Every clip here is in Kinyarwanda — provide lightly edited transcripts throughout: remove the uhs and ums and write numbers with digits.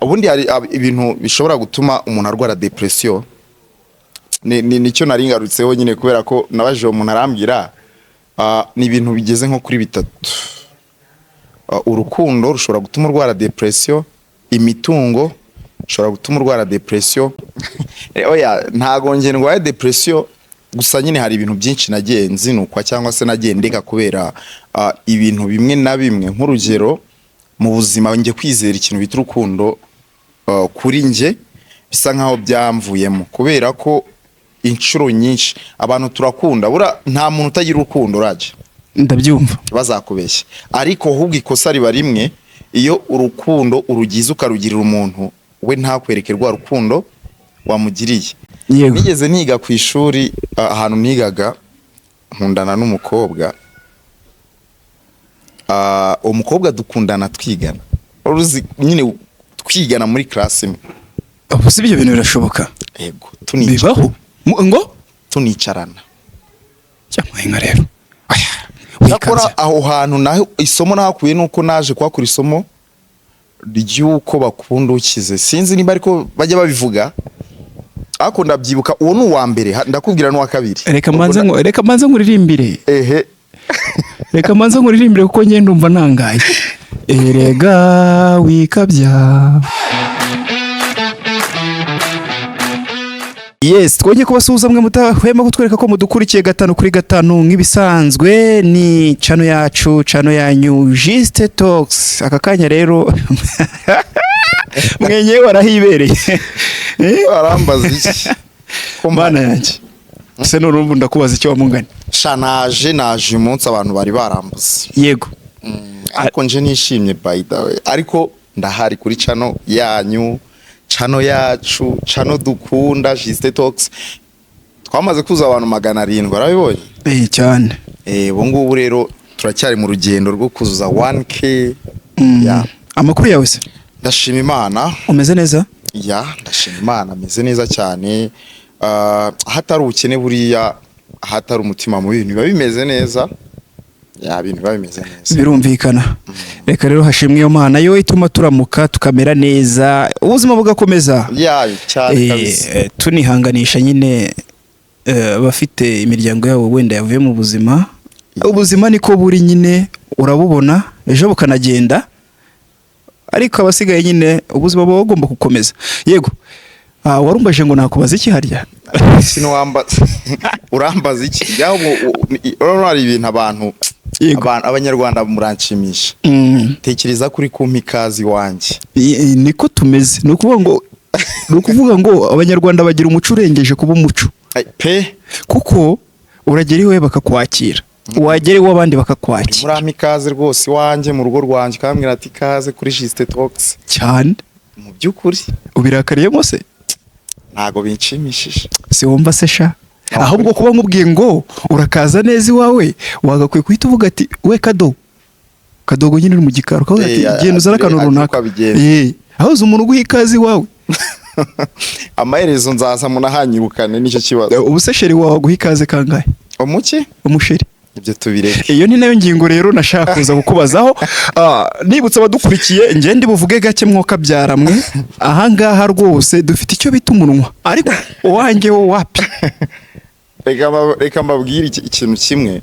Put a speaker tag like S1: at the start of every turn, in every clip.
S1: Ubundi hari ibintu bishobora gutuma umuntu arwara depression. Nicyo nari ngarutseho nyine, kubera ko nabajije uwo muntu arambwira, ni ibintu bigeze nko kuri bitatu. Urukundo rushobora gutuma urwara depression, imitungo ishobora gutuma urwara depression. Oya, ntago njye ndwaye depression, gusa nyine hari ibintu byinshi nagiye nzinukwa cyangwa se nagiye ndeka kubera ibintu bimwe na bimwe. Nk'urugero, mu buzima njye kwizera ikintu bita urukundo, kuri njye bisa nkaho byamvuyemo, kubera ko inshuro nyinshi abantu turakunda. Bura nta muntu utagira urukundo rajya.
S2: Ndabyumva.
S1: Bazakubeshya, ariko ahubwo ikosa riba rimwe: iyo urukundo urugize ukarugirira umuntu, we ntakwereke rwa rukundo wamugiriye. Nigeze niga ku ishuri, ahantu nigaga, nkundana n'umukobwa. Uwo mukobwa dukundana twigana. Wari uzi nyine twigana muri class imwe.
S2: Ubu si ibyo bintu birashoboka?
S1: Yego.
S2: Bibaho? Ngo
S1: Tunicarana.
S2: Cyangwa inka rero. Aya,
S1: Cyakora
S2: wikabya.
S1: aho hantu naho isomo nahakuye nuko naje kuhakura isomo ry'uko bakunda ukize. Sinzi niba ariko bajya babivuga, ariko ndabyibuka. Uwo ni uwa mbere, ndakubwira n'uwa kabiri.
S2: Reka mbanze nkuririmbire.
S1: Ehe.
S2: Reka mbanze nkuririmbire kuko njye ndumva ntangaye. Erega wikabya. Yes, twongeye kubasuhuza mwe mutahwema kutwereka ko mudukurikiye gatanu kuri gatanu. Nk'ibisanzwe ni channel yacu, channel yanyu, Juste Talks. Aka kanya rero mwenyewe warahibereye. Eh?
S1: Arambaza iki? Ko
S2: Mana yanjye se, none ubu ndakubaza icyo wamungana?
S1: Sha, naje uyu munsi abantu bari barambuze. Ariko nje nishimye, by the way. Ariko ndahari kuri channel yanyu, channel yacu, channel dukunda, Juste Talks. Twamaze kuza abantu 700, warabibonye?
S2: Eh, cyane.
S1: Ubu ngubu rero turacyari mu rugendo rwo kuzuza 1K. Ya.
S2: Amakuru yawe se?
S1: Ndashima Imana.
S2: Umeze neza?
S1: Ya, ndashima Imana, ameze neza cyane. Ahatari ubukene buriya, ahatari umutima mubi, ibintu biba bimeze neza. Ya, ibintu biba bimeze neza.
S2: Birumvikana. Reka rero hashimwe iyo Mana yo ituma turamuka tukamera neza, ubuzima bugakomeza.
S1: Ya, cyane kabisa.
S2: Tunihanganisha nyine abafite imiryango yabo wenda yavuye mu buzima. Ubuzima niko buri nyine, urabubona ejo bukanagenda, ariko abasigaye nyine ubuzima buba bugomba gukomeza. Yego. Warumbaje ngo nakubaza iki harya?
S1: Sinwambaza, urambaza iki? Yaho urabona hari ibintu abantu abanyarwanda muranshimisha. Tekereza kuri kumpa ikaze iwanjye.
S2: Niko tumeze. Ni ukuvuga ngo abanyarwanda bagira umuco urengeje kuba umuco.
S1: Ay, pe.
S2: Kuko uragera iwe bakakwakira, wagera iw'abandi bakakwakira.
S1: Murampa ikaze rwose iwanjye, mu rugo rwanjye, ukambwira ati: "Ikaze kuri Juste Talks."
S2: Cyane.
S1: Mu by'ukuri.
S2: Ubirakariyemo se?
S1: Ntago binshimishije.
S2: Si wumva se sha? Ahubwo kuba nkubwiye ngo urakaza neza iwawe, wagakwiye guhita uvuga ati: "We kado kadogo," nyine uri mu gikari ukavuga ati: "Genda uzane akantu
S1: azi
S2: runaka."
S1: uko abigenza.
S2: Aho uzi umuntu uguha ikaze iwawe.
S1: Amaherezo nzaza munahanyirukane, nicyo kibazo.
S2: Ubu se chéri wawe aguha ikaze kangahe?
S1: Umuki?
S2: Umuchéri.
S1: Ibyo tubireke.
S2: Iyo ni nayo ngingo rero nashaka kuza kukubazaho. Nibutsa abadukurikiye, njye ndi buvuge gake mwokabyara mwe. Ahangaha rwose dufite icyo bita umunwa, ariko uwanjye wo wapi.
S1: Reka mbabwire ikintu kimwe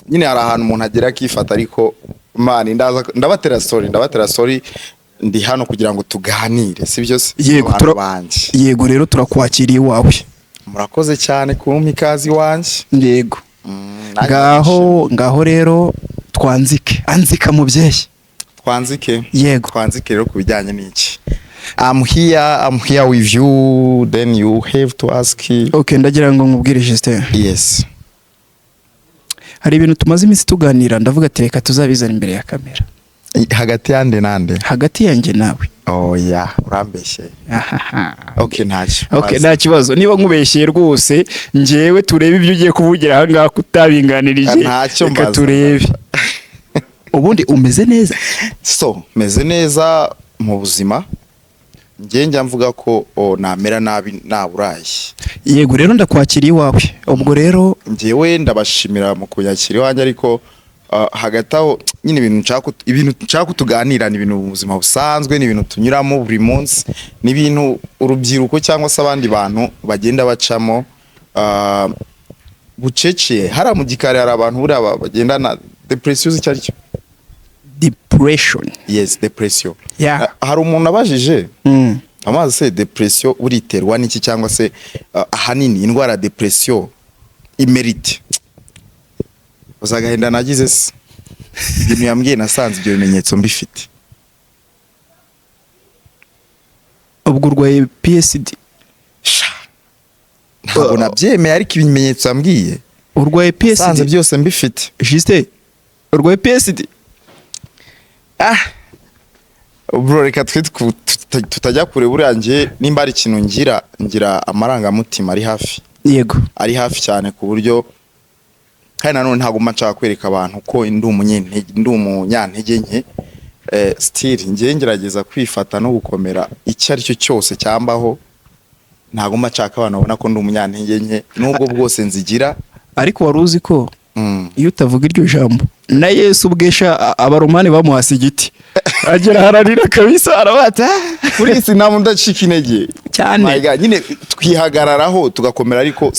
S1: nyine. Hari ahantu umuntu agera akifata, ariko man, ndaza ndabatera story, ndabatera story. Ndi hano kugira ngo tuganire, sibyo se?
S2: Yego.
S1: Abantu banjye.
S2: Yego rero, turakwakiriye iwawe.
S1: Murakoze cyane kumpa ikaze iwanjye.
S2: Yego.
S1: Nanjye.
S2: Ngaho rero twanzike, anzika mubyeyi.
S1: Twanzike?
S2: Yego.
S1: Twanzike rero ku bijyanye n'iki? I'm here, I'm here with you, then you have to ask.
S2: Okay, ndagira ngo nkubwire, Justin.
S1: Yes.
S2: Hari ibintu tumaze iminsi tuganira, ndavuga ati reka tuzabizana imbere ya kamera.
S1: Hagati yande nande?
S2: Hagati yanjye nawe.
S1: Oya, urambeshye.
S2: Ahaha.
S1: Okay, ntacyo.
S2: Okay, nta kibazo. Niba nkubeshyeye rwose, njyewe turebe ibyo ugiye kuvugira aha ngaha kutabinganirije.
S1: Ntacyo.
S2: Reka
S1: Mbaza.
S2: turebe. Ubundi umeze neza?
S1: So, meze neza mu buzima. Njye njya mvuga ko namera nabi naburaye.
S2: Yego rero, ndakwakiriye iwawe ubwo rero.
S1: Njyewe ndabashimira mu kunyakira iwanjye, ariko Hagati aho nyine ibintu nshaka ko tuganira ni ibintu mu buzima busanzwe, ni ibintu tunyuramo buri munsi, ni ibintu urubyiruko cyangwa se abandi bantu bagenda bacamo bucece. Hariya mu gikari hari abantu buriya bagendana depression. Uzi icyo ari cyo?
S2: Depression?
S1: Yes, depression.
S2: Yeah.
S1: Hari umuntu abajije amazi se, depression uriterwa n'iki, cyangwa se ahanini indwara ya depression imerite uzagahinda nagize se? Ibintu yambwiye nasanze ibyo bimenyetso mbifite.
S2: Ubwo urwaye PSD?
S1: Sha, ntabwo nabyemeye, ariko ibimenyetso yambwiye
S2: Urwaye
S1: nasanze
S2: PSD?
S1: byose mbifite.
S2: Justin, urwaye PSD?
S1: Ah bro, reka twe tutajya kure. Buriya njye nimba hari ikintu ngira, ngira amarangamutima ari hafi, ari hafi cyane, ku buryo kandi nanone ntabwo mba nshaka kwereka abantu ko ndi umunyantege nke. Still njye ngerageza kwifata no gukomera icyo ari cyo cyose cyambaho. Ntabwo mba nshaka abantu babona ko ndi umunyantege nke, nubwo bwose nzigira.
S2: Ariko wari uzi ko iyo utavuga iryo jambo, na Yesu ubwesha Abaromani bamuhase igiti, agera hararira kabisa, arabata.
S1: Kuri iyi si nta muntu udacika intege.
S2: Cyane.
S1: My God, nyine twihagararaho tugakomera, ariko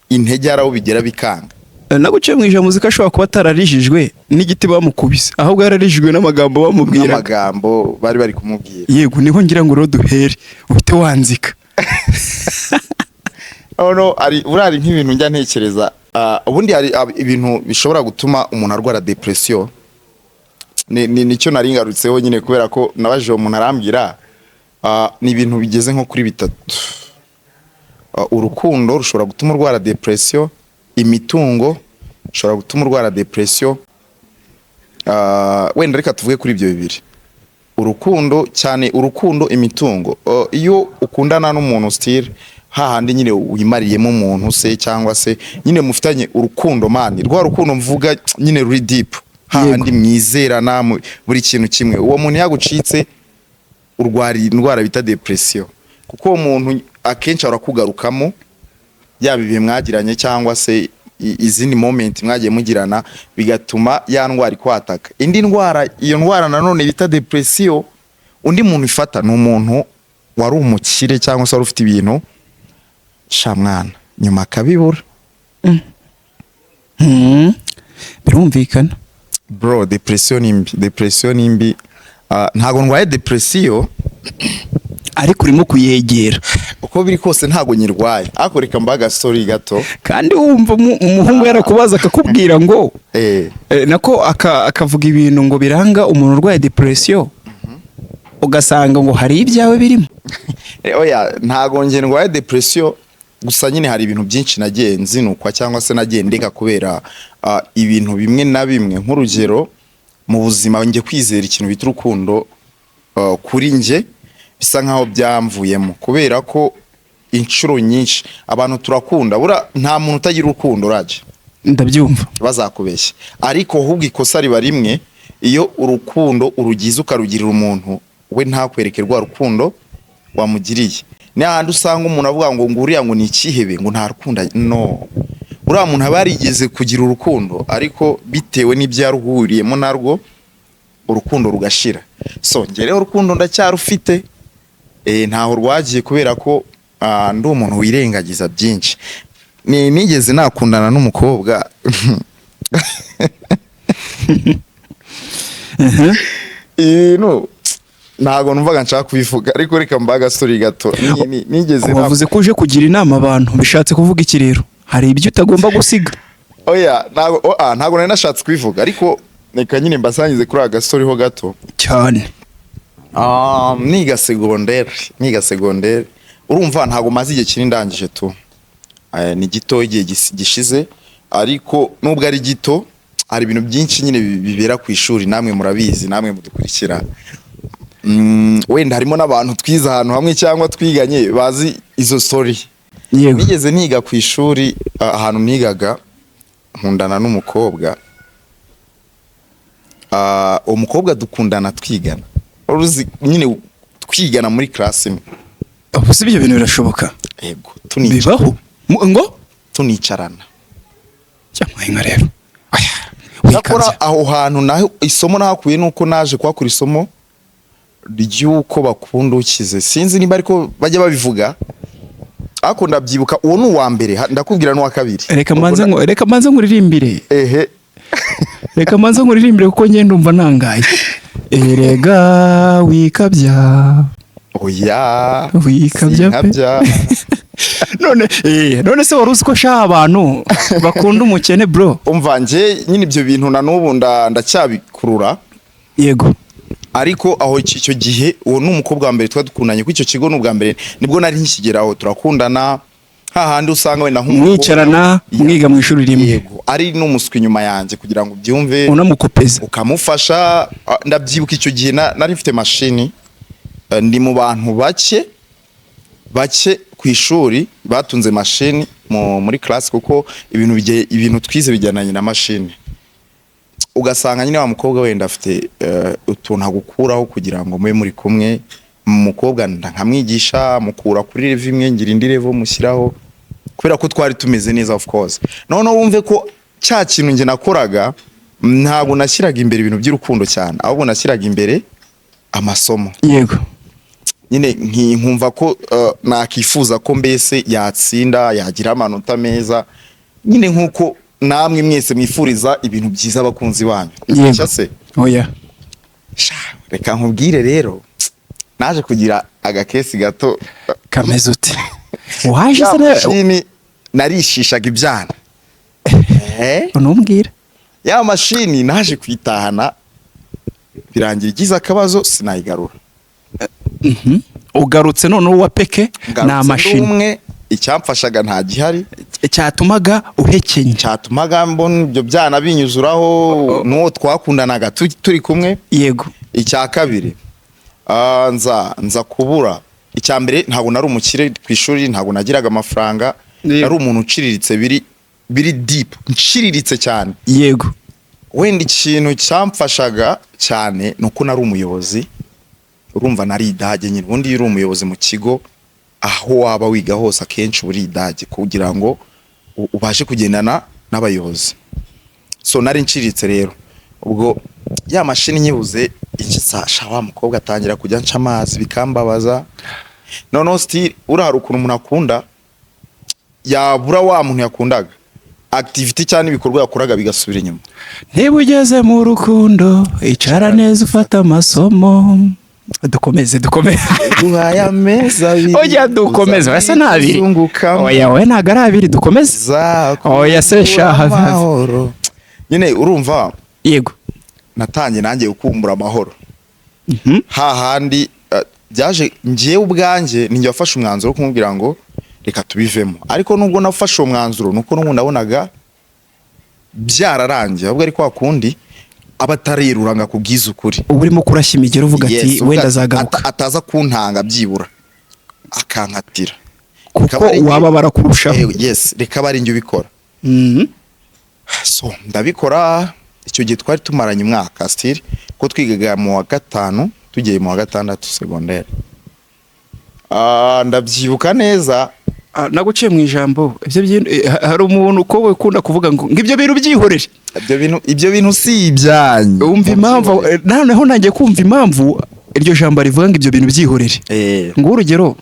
S1: intege hari aho bigera bikanga.
S2: Naguciye mu ijambo, uzi ko ashobora kuba atararijijwe n'igiti bamukubise, ahubwo yararijijwe n'amagambo bamubwiraga.
S1: N'amagambo bari bari kumubwira.
S2: Yego, niho ngira ngo rero duhere uhite wanzika.
S1: No, ari buriya hari nk'ibintu njya ntekereza. Ubundi hari ibintu bishobora gutuma umuntu arwara depression. Ni nicyo nari ngarutseho nyine, kubera ko nabajije uwo muntu arambwira, ni ibintu bigeze nko kuri bitatu. Urukundo rushobora gutuma urwara depression, imitungo ishobora gutuma urwara depression. Wenda reka tuvuge kuri ibyo bibiri, urukundo cyane, urukundo, imitungo. Iyo ukundana n'umuntu, still hahandi nyine wimariyemo umuntu se, cyangwa se nyine mufitanye urukundo, man, rwa rukundo mvuga nyine ruri deep, hahandi mwizerana buri kintu kimwe, uwo muntu yagucitse urwara indwara bita depression, kuko uwo muntu akenshi arakugarukamo, yaba ibihe mwagiranye cyangwa se izindi moment mwagiye mugirana, bigatuma ya ndwara ikwataka. Indi ndwara, iyo ndwara nanone bita depression, undi muntu ifata ni umuntu wari umukire cyangwa se wari ufite ibintu, sha mwana, nyuma akabibura.
S2: Birumvikana.
S1: Bro, depression ni mbi, depression ni mbi. Ntago ndwaye depression.
S2: Ariko urimo kuyegera.
S1: Uko biri kose ntago nyirwaye, ariko reka mbahe agastori gato.
S2: Kandi wumva umuhungu yarakubaza akakubwira ngo nako akavuga ibintu ngo biranga umuntu urwaye depression, ugasanga ngo hari ibyawe birimo.
S1: Oya, ntago njye ndwaye depression, gusa nyine hari ibintu byinshi nagiye nzinukwa cyangwa se nagiye ndeka kubera ibintu bimwe na bimwe. Nk'urugero, mu buzima njye kwizera ikintu bita urukundo, kuri njye bisa nkaho byamvuyemo, kubera ko inshuro nyinshi abantu turakunda. Bura nta muntu utagira urukundo rajya.
S2: Ndabyumva.
S1: Bazakubeshya, ariko ahubwo ikosa riba rimwe: iyo urukundo urugize ukarugirira umuntu, we ntakwereke rwa rukundo wamugiriye. Ni hahandi usanga umuntu avuga ngo uriya ngo ni ikihebe, ngo nta rukundo. No, uriya muntu aba yarigeze kugira urukundo, ariko bitewe n'ibyo yaruhuriyemo narwo, urukundo rugashira. So njye rero urukundo ndacyarufite, ntaho rwagiye, kubera ko ndi umuntu wirengagiza byinshi. Ni nigeze nakundana n'umukobwa. Ibintu ntabwo numvaga nshaka kubivuga, ariko reka mbahe agastori gato. Nigeze
S2: Wavuze ko uje kugira inama abantu, bishatse kuvuga iki rero? Hari ibyo utagomba gusiga?
S1: Oya, ntabwo ntabwo nari nashatse kubivuga, ariko reka nyine mbasangize kuri aka gastori ho gato.
S2: Cyane.
S1: Niga segonderi, urumva ntabwo maze igihe kinini ndangije tu. Ni gito igihe gishize, ariko nubwo ari gito hari ibintu byinshi nyine bibera ku ishuri, namwe murabizi, namwe mudukurikira. Wenda harimo n'abantu twize ahantu hamwe cyangwa twiganye bazi izo story. Nigeze niga ku ishuri, ahantu nigaga, nkundana n'umukobwa. Uwo mukobwa dukundana twigana, uruzi nyine twigana muri class imwe.
S2: Ubu si ibyo bintu birashoboka?
S1: Yego.
S2: Bibaho? Ngo
S1: Tunicarana.
S2: Cyangwa inka rero. Oya,
S1: Cyakora
S2: Wikabya.
S1: aho hantu naho isomo nahakuye ni uko naje kuhakura isomo ry'uko bakunda ukize. Sinzi niba ariko bajya babivuga, ariko ndabyibuka. Uwo ni uwa mbere, ndakubwira n'uwa kabiri.
S2: Reka mbanze nkuririmbire.
S1: Ehe.
S2: Reka mbanze nkuririmbire kuko njye ndumva nangaye. Erega wikabya.
S1: Oya.
S2: Wikabya pe.
S1: Sinkabya.
S2: None se wari uzi ko sha abantu bakunda umukene, bro?
S1: Umva, njye nyine ibyo bintu na n'ubu ndacyabikurura. Ariko aho icyo gihe, uwo ni umukobwa wa mbere twari dukundanye kuri icyo kigo. Ni ubwa mbere nibwo nari nkikigeraho, turakundana, hahandi usanga wenda nk'umukobwa
S2: Mwicarana, mwiga mu ishuri rimwe.
S1: Yego, ari n'umuswi inyuma yanjye kugira ngo ubyumve.
S2: Unamukopeza.
S1: Ukamufasha. Ndabyibuka icyo gihe nari mfite mashini. Ndi mu bantu bake bake ku ishuri batunze mashini muri class, kuko ibintu twize bijyananye na mashini. Ugasanga nyine wa mukobwa wenda afite utuntu agukuraho kugira ngo mube muri kumwe. Umukobwa nkamwigisha, mukura kuri level imwe, ngira indi level mushyiraho, kubera ko twari tumeze neza, of course. Noneho wumve ko cya kintu njye nakoraga, ntabwo nashyiraga imbere ibintu by'urukundo cyane, ahubwo nashyiraga imbere amasomo. Nyine nkumva ko nakifuza ko mbese yatsinda, yagira amanota meza, nyine nk'uko namwe mwese mwifuriza ibintu byiza abakunzi banyu.
S2: Yego.
S1: Se
S2: Oya.
S1: Sha, reka nkubwire rero, naje kugira agakesi gato.
S2: Kameze ute? Waje
S1: Ya
S2: se
S1: mashini narishishaga ibyana.
S2: Ntumbwire.
S1: Ya mashini naje kuyitahana, birangira igize akabazo, sinayigarura.
S2: Ugarutse noneho uwa peke ni
S1: Ngarutse ndi
S2: amashini.
S1: umwe, icyamfashaga nta gihari.
S2: Cyatumaga uhekenya.
S1: Cyatumaga mbona ibyo byana binyuzuraho n'uwo twakundanaga turi kumwe. Icya kabiri, nza kubura. Icya mbere, ntabwo nari umukire ku ishuri, ntabwo nagiraga amafaranga. Nari umuntu uciriritse, biri deep, nciriritse cyane. Wenda ikintu cyamfashaga cyane ni uko nari umuyobozi. Urumva nari idage nyine. Ubundi iyo uri umuyobozi mu kigo, aho waba wiga hose, akenshi uba uri idage kugira ngo ubashe kugendana n'abayobozi. So nari nciriritse rero. Ubwo ya mashini nyibuze iki, sasha wa mukobwa atangira kujya nca amazi, bikambabaza. Noneho still uriya ukuntu umuntu akunda, yabura wa muntu yakundaga, activity cyangwa ibikorwa yakoraga bigasubira inyuma.
S2: Niba ugeze mu rukundo, icara neza ufate amasomo. Dukomeze, dukomeze.
S1: Guhaye amezi 2.
S2: Oya, dukomeze. Oya se, ni abiri.
S1: Uzungukamo.
S2: Oya, oya, ntabwo ari abiri, dukomeze. Oya se sha, have, have.
S1: Amahoro nyine, urumva. Natangiye nanjye gukumbura amahoro. Hahandi byaje, njyewe ubwanjye ninjye wafashe umwanzuro wo kumubwira ngo reka tubivemo. Ariko nubwo nafashe uwo mwanzuro, nuko n'ubundi nabonaga byararangiye, ahubwo ari kwa kundi aba atarerura ngo akubwize ukuri.
S2: Uba urimo kurashya imigeri uvuga ati
S1: Yes,
S2: wenda azagaruka.
S1: Ataza kuntanga, byibura akankatira.
S2: Kuko
S1: Reka aba ari njye-
S2: wababara kurushaho.
S1: Yes, reka aba ari njye ubikora. So ndabikora. Icyo gihe twari tumaranye umwaka still, ko twigaga mu wa gatanu tugiye mu wa gatandatu secondaire. Ndabyibuka neza.
S2: Naguciye mu ijambo. Ibyo bintu, hari umuntu uko ukunda kuvuga ngo ibyo bintu byihorere.
S1: Ibyo bintu si ibyanyu.
S2: Wumva impamvu, noneho ntangiye kumva impamvu iryo jambo rivuga ngo ibyo bintu byihorere. Ngo urugero,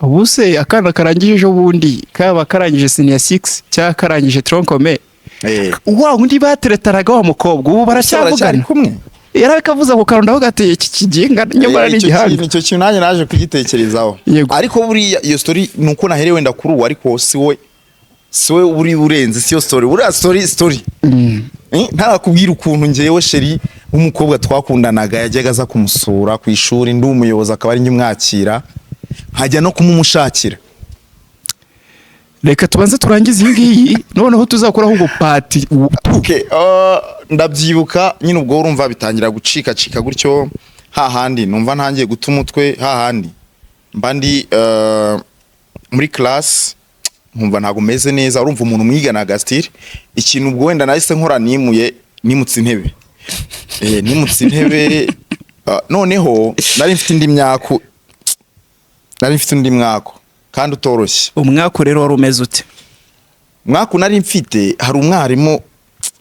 S2: ubu se akana karangije ejo bundi, kaba karangije senior 6 cyangwa karangije tronc commun, wa undi bateretanaga, wa mukobwa, ubu
S1: baracyari
S2: baracyavugana?
S1: Kumwe.
S2: Yarakavuze ako kantu, ndavuga ati iki kiginga nyamara ni
S1: Icyo
S2: igihanga.
S1: icyo kintu nanjye naje kugitekerezaho. Ariko buriya iyo story ni uko nahereye wenda kuri ubu, ariko si we uri urenze, si yo story. Buriya story ntarakubwira ukuntu njyewe chérie w'umukobwa twakundanaga yajyaga aza kumusura ku ishuri, ndi umuyobozi, akaba ari njye umwakira, nkajya no kumumushakira.
S2: Reka tubanze turangize iyi ngiyi, noneho tuzakuraho ngo part two.
S1: Okay, ndabyibuka nyine ubwo urumva bitangira gucikacika gutyo, hahandi numva ntangiye guta umutwe, hahandi mba ndi muri class nkumva ntabwo meze neza. Urumva umuntu mwiganaga still. Ikintu ubwo wenda nahise nkora, nimutse intebe. Nimutse intebe. Noneho nari mfite indi myaku, nari mfite undi mwako kandi utoroshye.
S2: Umwaka rero wari umeze ute?
S1: Mwaku nari mfite, hari umwarimu.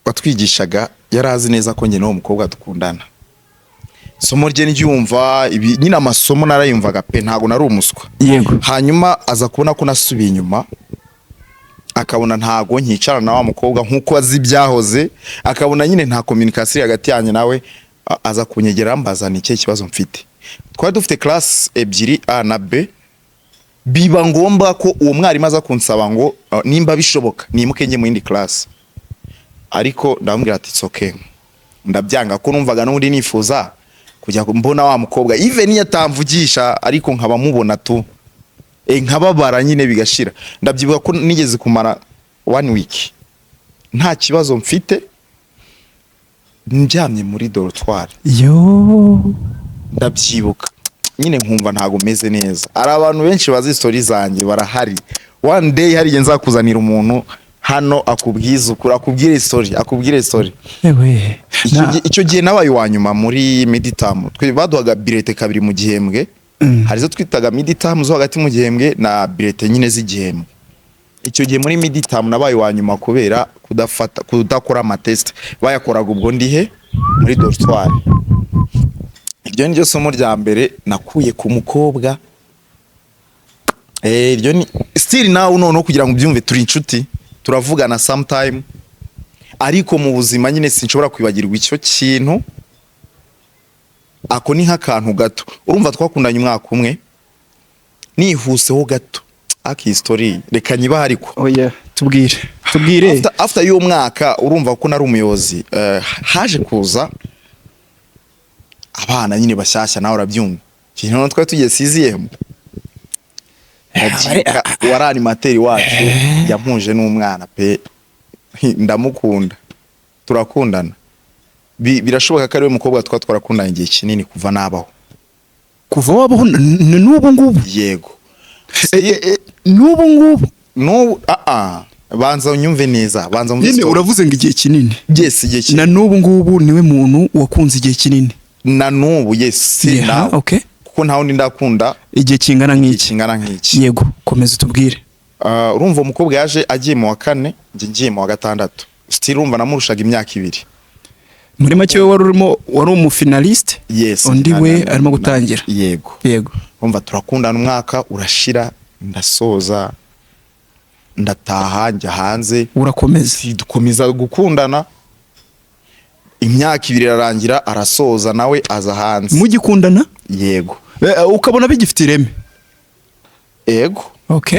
S1: watwigishaga yari azi neza ko njye n'uwo mukobwa dukundana. Isomo rye ndyumva, ibi nyine amasomo narayumvaga pe, ntago nari umuswa. Hanyuma aza kubona ko nasubiye inyuma, akabona ntago nkicarana na wa mukobwa nk'uko azi ibyahoze, akabona nyine nta communication hagati yanjye nawe, aza kunyegera ambaza ni ikihe kibazo mfite. Twari dufite class ebyiri, A na B. Biba ngombwa ko uwo mwarimu aza kunsaba ngo nimba bishoboka nimuke njye mu yindi class, ariko ndamubwira ati "It's okay", ndabyanga ko numvaga n'ubundi nifuza kujya mbona wa mukobwa, even iyo atamvugisha ariko nkaba mubona tu, nkababara nyine bigashira. Ndabyibuka ko nigeze kumara one week nta kibazo mfite, ndyamye muri dortoir.
S2: Yo.
S1: Ndabyibuka nyine nkumva ntago meze neza. Hari abantu benshi bazi story zanjye, barahari. One day hari igihe nzakuzanira umuntu hano akubwiza ukuri, akubwire story, akubwire story.
S2: Ewe.
S1: Icyo gihe nabaye uwa nyuma muri midterm. Twe baduhaga bulletin kabiri mu gihembwe. Hari izo twitaga midterm zo hagati mu gihembwe na bulletin nyine z'igihembwe. Icyo gihe muri midterm nabaye uwa nyuma kubera kudafata, kudakora amatest. Bayakoraga ubwo ndihe muri dortoir. Iryo ni ryo somo rya mbere nakuye ku mukobwa. Iryo ni still nawe noneho kugira ngo ubyumve, turi inshuti, turavugana sometime, ariko mu buzima nyine sinshobora kwibagirwa icyo kintu. Ako ni nk'akantu gato. Urumva twakundanye umwaka umwe. Nihuseho gato, aki story reka nyibahe ariko.
S2: Oya, tubwire, tubwire.
S1: After y'uwo mwaka, urumva ko nari umuyobozi, haje kuza abana nyine bashyashya, nawe urabyumva. Ikintu noneho twari tugiye sixième. Ndabyibuka wari animateur wacu yampuje n'umwana pe, ndamukunda, turakundana. Birashoboka ko ari we mukobwa twa twarakundanye igihe kinini kuva nabaho.
S2: Kuva wabaho n'ubu ngubu?
S1: Yego.
S2: N'ubu ngubu?
S1: N'ubu. Banza unyumve neza, banza wumve
S2: Nyine
S1: story.
S2: uravuze ngo igihe kinini.
S1: Yes, igihe kinini.
S2: Na n'ubu ngubu niwe muntu wakunze igihe kinini?
S1: Na n'ubu, yes. Nawe. Kuko nta wundi ndakunda
S2: igihe kingana
S1: igihe
S2: nk'iki.
S1: Kingana nk'iki.
S2: Yego, komeza utubwire.
S1: Ah, urumva umukobwa yaje agiye mu wa kane, njye ngiye mu wa gatandatu. Still urumva namurushaga imyaka 2.
S2: Muri make we wari urimo, wari umufinaliste.
S1: Yes.
S2: Undi we arimo gutangira.
S1: Yego. Urumva turakundana, umwaka urashira, ndasoza, ndataha, njya hanze.
S2: Urakomeza.
S1: Dukomeza gukundana, imyaka 2 irarangira, arasoza nawe aza hanze.
S2: Mugikundana?
S1: Yego.
S2: Ukabona bigifite ireme?
S1: Yego.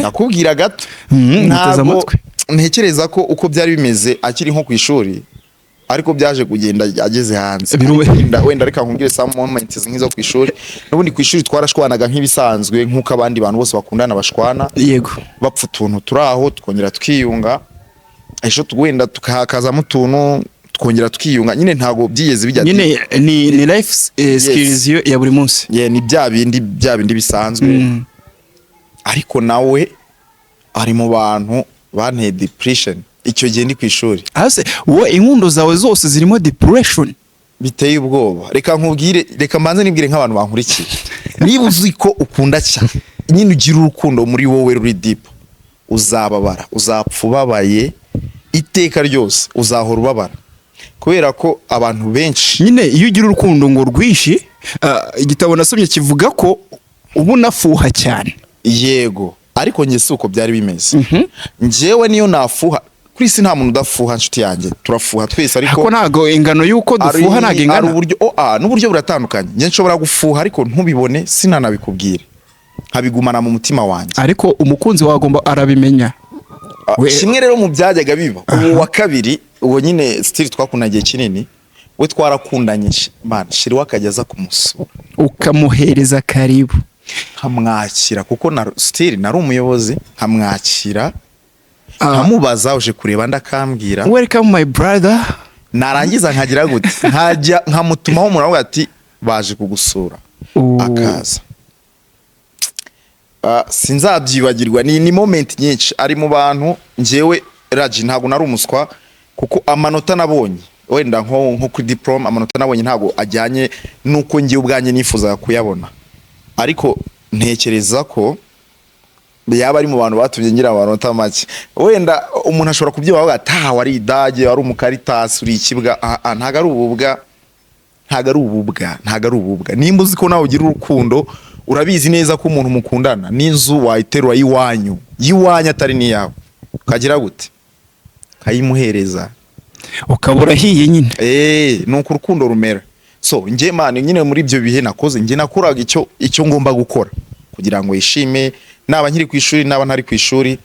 S1: Nakubwira gato.
S2: Nguteze
S1: Ntabwo
S2: amatwi.
S1: ntekereza ko uko byari bimeze akiri nko ku ishuri ariko byaje kugenda ageze hanze. Wenda reka nkubwire some moments nk'izo ku ishuri. N'ubundi ku ishuri twarashwanaga nk'ibisanzwe, nk'uko abandi bantu bose bakundana bashwana. Bapfa utuntu turi aho, tukongera twiyunga ejo, wenda tukahakazamo utuntu, tukongera twiyunga. Nyine ntabwo byigeze bijya
S2: Nyine ni life skills ya buri munsi.
S1: Yeah, ni bya bindi bisanzwe. Ariko nawe ari mu bantu banteye depression icyo gihe ndi ku ishuri.
S2: Hase wowe inkundo zawe zose zirimo depression?
S1: Biteye ubwoba. Reka nkubwire, reka mbanze nibwire nk'abantu bankurikiye: niba uzi ko ukunda cyane nyine, ugira urukundo muri wowe ruri deep, uzababara, uzapfa ubabaye iteka ryose, uzahora ubabara, kubera ko abantu benshi
S2: Nyine iyo ugira urukundo ngo rwinshi, igitabo nasomye kivuga ko uba unafuha cyane.
S1: Yego, ariko njye si uko byari bimeze. Njyewe niyo nafuha, kuri isi nta muntu udafuha, nshuti yanjye, turafuha twese, ariko
S2: Ariko ntabwo ingano y'uko dufuha ntabwo
S1: hari
S2: ingana.
S1: uburyo, n'uburyo buratandukanye. Njye nshobora gufuha ariko ntubibone, sinanabikubwire, nkabigumana mu mutima wanjye.
S2: Ariko umukunzi wawe agomba arabimenya.
S1: Kimwe rero mu byajyaga biba, ubu wa kabiri, uwo nyine still twakundanye igihe kinini, we twarakundanye, man, chéri we akajya aza kumusura.
S2: Ukamuhereza karibu.
S1: Nkamwakira, kuko na still nari umuyobozi, nkamwakira, nkamubaza uje kureba, ndakambwira.
S2: Welcome, my brother.
S1: Narangiza nkagira gute? Nkajya nkamutumaho umuntu, avuga ati baje kugusura. Akaza. Sinzabyibagirwa, ni moment nyinshi. Ari mu bantu, njyewe Raji ntabwo nari umuswa, kuko amanota nabonye wenda nko kuri diplôme, amanota nabonye ntabwo ajyanye n'uko njyewe ubwanjye nifuzaga kuyabona, ariko ntekereza ko Yaba ari mu bantu batumye ngira amanota make. Wenda umuntu ashobora kubyuba avuga ati: "Ah, wari idage, wari umukaritasi, uri ikibwa." Ah, ah, ntago ari ububwa, ntago ari ububwa, ntago ari ububwa. Nimba uzi ko nawe ugira urukundo, urabizi neza ko umuntu mukundana n'inzu wayiterura y'iwanyu, y'iwanyu atari n'iyawe, ukagira gute? Ukayimuhereza.
S2: Ukaba urahiye nyine.
S1: Eh, nuko urukundo rumera. So njye, man, nyine muri ibyo bihe nakoze, njye nakoraga icyo ngomba gukora kugira ngo yishime, naba nkiri ku ishuri, naba ntari ku ishuri.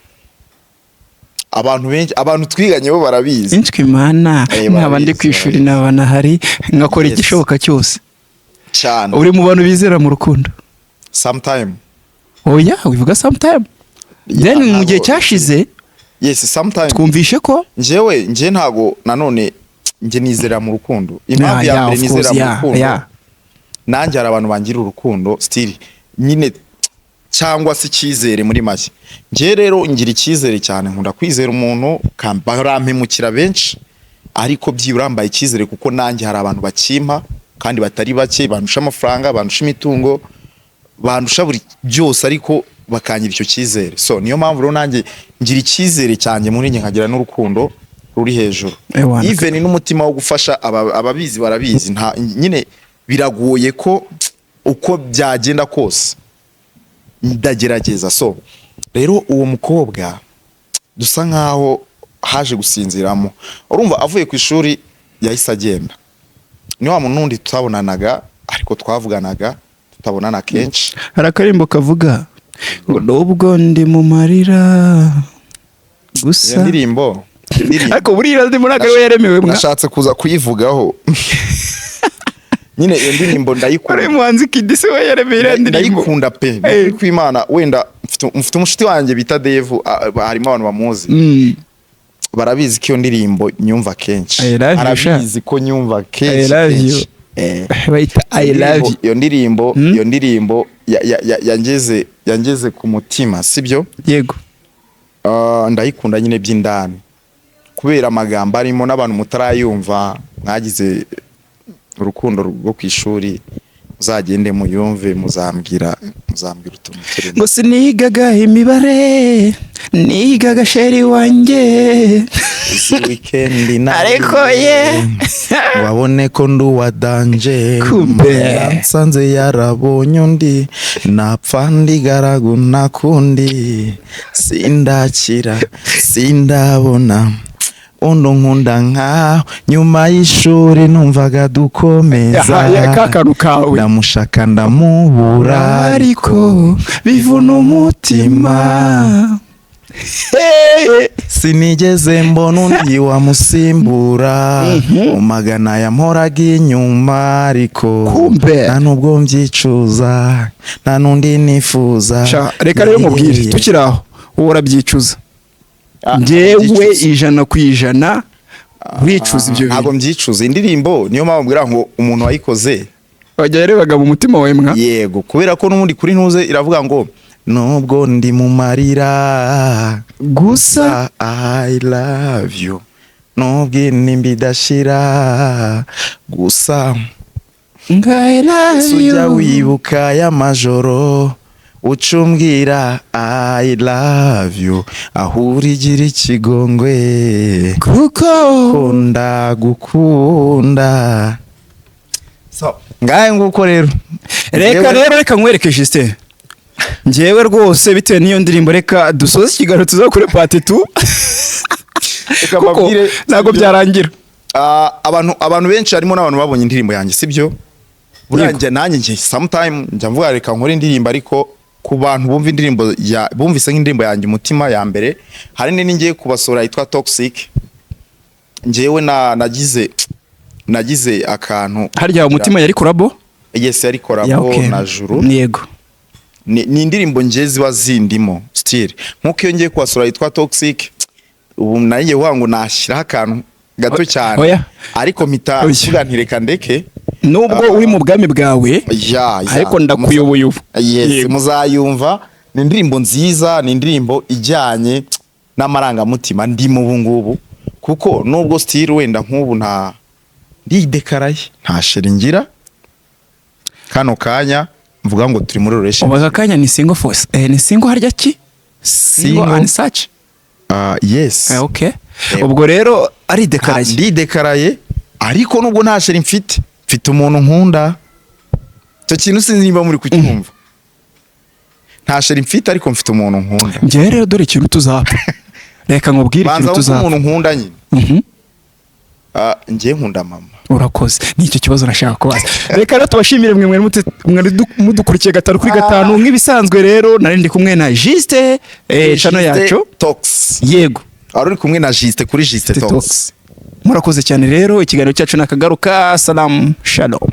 S1: Abantu benshi, abantu twiganye bo barabizi.
S2: Inshwi mana.
S1: Eh,
S2: Nkaba ndi
S1: barabizi,
S2: ku ishuri,
S1: barabizi.
S2: naba nahari, nkakora igishoboka cyose.
S1: Cyane.
S2: Uri mu bantu bizera mu rukundo?
S1: Sometime.
S2: Oya, wivuga sometime. Then mu gihe cyashize
S1: Yes, sometime.
S2: twumvishe ko
S1: Njyewe, njye ntago nanone njye nizera mu rukundo. Impamvu ya mbere nizera mu rukundo, nanjye hari abantu bangira urukundo still nyine, cyangwa se icyizere muri make. Njye rero ngira icyizere cyane, nkunda kwizera umuntu. Barampemukira benshi, ariko byibura mbaye icyizere, kuko nanjye hari abantu bakimpa kandi batari bake, bandusha amafaranga, bandusha imitungo, bandusha buri byose, ariko bakangira icyo cyizere. So niyo mpamvu rero nanjye ngira icyizere cyanjye muri njye, nkagira n'urukundo ruri hejuru,
S2: Ewana.
S1: even n'umutima wo gufasha. Ababizi barabizi. Nta nyine biragoye ko uko byagenda kose ndagerageza. So rero uwo mukobwa dusa nkaho haje gusinziramo. Urumva, avuye ku ishuri yahise agenda. Ni wa muntu wundi tutabonanaga, ariko twavuganaga tutabonana kenshi.
S2: Hari akarimbo kavuga ngo nubwo ndi mu marira gusa.
S1: Iyo ndirimbo, iyo ndirimbo
S2: Ariko buriya ndimo ntabwo ariwe yaremewe mwa.
S1: Nashatse kuza kuyivugaho nyine. Iyo ndirimbo ndayikunda.
S2: Uri muhanzi Kidisi we yaremeye iriya ndirimbo.
S1: Ndayikunda pe. Ni kw'Imana. Wenda mfite umushuti wanjye bita Devu, harimo abantu bamuzi, barabizi ko iyo ndirimbo nyumva kenshi.
S2: I love you, sha.
S1: Arabizi ko nyumva
S2: I
S1: kenshi
S2: love you.
S1: kenshi. Eh.
S2: Bayita "I love you".
S1: Iyo ndirimbo, iyo ndirimbo yangeze ku mutima, sibyo?
S2: Yego.
S1: Ah, ndayikunda nyine by'indani kubera amagambo arimo. N'abantu mutarayumva, mwagize urukundo rwo ku ishuri, muzagende muyumve, muzambwira utuntu turimo.
S2: Ngo sinigaga imibare, nigaga chéri wanjye.
S1: Izi weekend
S2: Ariko ye.
S1: wabone ko ndi uwa danger.
S2: Kumbe.
S1: Nsanze yarabonye undi, napfa ndigaragu nakundi, sindakira, sindabona undi unkunda nkaho. Nyuma y'ishuri numvaga dukomeza.
S2: Aha, ya, ka kantu kawe.
S1: Ndamushaka ndamubura,
S2: ariko bivuna umutima.
S1: Sinigeze mbona undi wamusimbura mu magana yamporaga inyuma, ariko
S2: Kumbe.
S1: nta nubwo mbyicuza, nta n'undi nifuza.
S2: Sha, reka rero mubwire, tukiri aho, wowe urabyicuza.
S1: Ah,
S2: Njyewe
S1: mbyicuza.
S2: 100% wicuza ibyo
S1: Ntabwo
S2: bintu.
S1: mbyicuza. Indirimbo, niyo mpamvu mbwira ngo umuntu wayikoze
S2: Wajya yarebaga mu mutima wawe mwa.
S1: Yego, kubera ko n'ubundi kuri ntuze iravuga ngo nubwo ndi mu marira
S2: gusa
S1: I love you, nubwo intimba idashira, gusa
S2: I love
S1: ujya
S2: you.
S1: wibuka y'amajoro ucumbwira "I love you", aho urigira ikigongwe,
S2: kuko
S1: kunda gukunda. So ngahe nguko rero.
S2: Reka rero, reka nkwereke Justin, njyewe rwose bitewe n'iyo ndirimbo, reka dusoze ikiganiro, tuzakore part 2,
S1: Reka
S2: kuko
S1: mbabwire,
S2: ntabwo
S1: sibyo?
S2: byarangira.
S1: Ah, abantu benshi, harimo n'abantu babonye indirimbo yanjye, sibyo? Buriya njye nanjye njye sometime njya mvuga reka nkore indirimbo, ariko ku bantu bumva indirimbo ya bumvise nk'indirimbo yanjye umutima ya mbere, hari n'indi ngiye kubasura yitwa Toxic. Njyewe na nagize akantu.
S2: Harya umutima yari collabo?
S1: Yes, yari
S2: Ya,
S1: collabo
S2: okay.
S1: na Juru.
S2: Yego.
S1: Ni indirimbo ngiye ziba zindimo still, nk'uko iyo ngiye kubasura yitwa Toxic, ubu nanjye vuga ngo nashyiraho akantu gato cyane,
S2: Oya.
S1: ariko mpita
S2: Oya.
S1: mvuga nti reka ndeke.
S2: Nubwo uri mu bwami bwawe,
S1: Ya.
S2: ariko ndakuyoboye ubu.
S1: Yes.
S2: Yego.
S1: Muzayumva, ni indirimbo nziza, ni indirimbo ijyanye n'amarangamutima ndimo ubu ngubu, kuko nubwo still wenda nk'ubu nta ndidekaraye, nta chéri ngira kano kanya mvuga ngo turi muri
S2: Ubu
S1: relationship.
S2: aka kanya ni single force, ni single harya ki? Single and search.
S1: Ah, yes.
S2: Okay.
S1: Yego.
S2: Ubwo rero aridekaraye.
S1: Ndidekaraye, ariko nubwo nta chérie mfite, mfite umuntu nkunda. Icyo kintu sinzi niba muri kucyumva. Nta chérie mfite, ariko mfite umuntu nkunda.
S2: Njyewe rero dore ikintu tuzapfa, reka nkubwire
S1: Banza
S2: ikintu
S1: wumve
S2: tuzapfa.
S1: umuntu nkunda nyine. Ah, njye nkunda mama.
S2: Urakoze, nicyo kibazo nashaka kubaza. Reka rero tubashimire mwe mwari mwari mudukurikiye gatanu kuri gatanu. Nk'ibisanzwe rero nari ndi kumwe na Juste, channel
S1: Juste
S2: yacu.
S1: Talks.
S2: Yego.
S1: Wari uri kumwe na Juste kuri Juste Talks.
S2: Talks. Murakoze cyane rero, ikiganiro cyacu nakagaruka. Salamu, shalom.